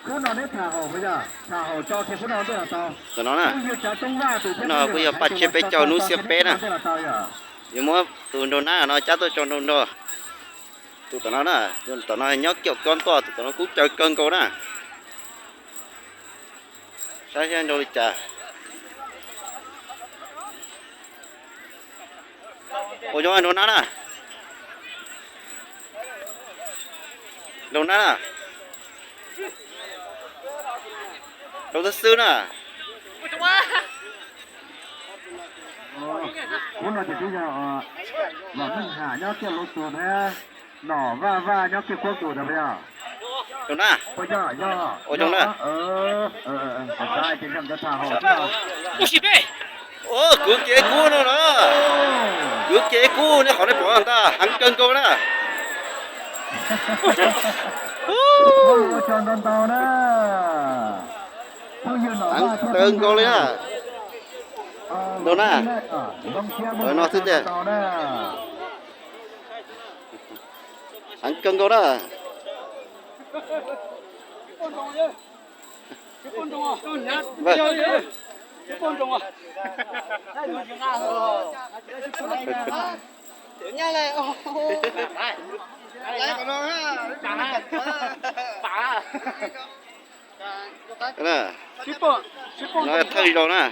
Tom no na, no kuj yog paj tsiab peb caug hnub xiab peb na. Yuav muab tus nraug nab no cab tuaj tso nraug nrog. Tus tom no na, tus tom no nyob kiag koj ntoj, tus tom no kub caw kawg nkaus na. Saib seb nraug li cas. Ua zoo nraug nab na. Nraug nab na. Nraug xwb xwb na. Kuv no ces twb yog Vam Meej Ham nyob kiag Luv Tus thiab Nom Vaj Vaj nyob kiag Kuab Tus ntag puas yog? Zoo na. Puas yog? Yog. Ua zoo na. Ua si peb. Kwv kev kub no na. Kwv kev kub nej qhov nej pom ntag, heev kawg nkaus na. Ua tsaug ntau ntau na. Heev kawg nkaus li na. Ntau na. No xwb tiag. Heev kawg nkaus na. No thawj zaug na.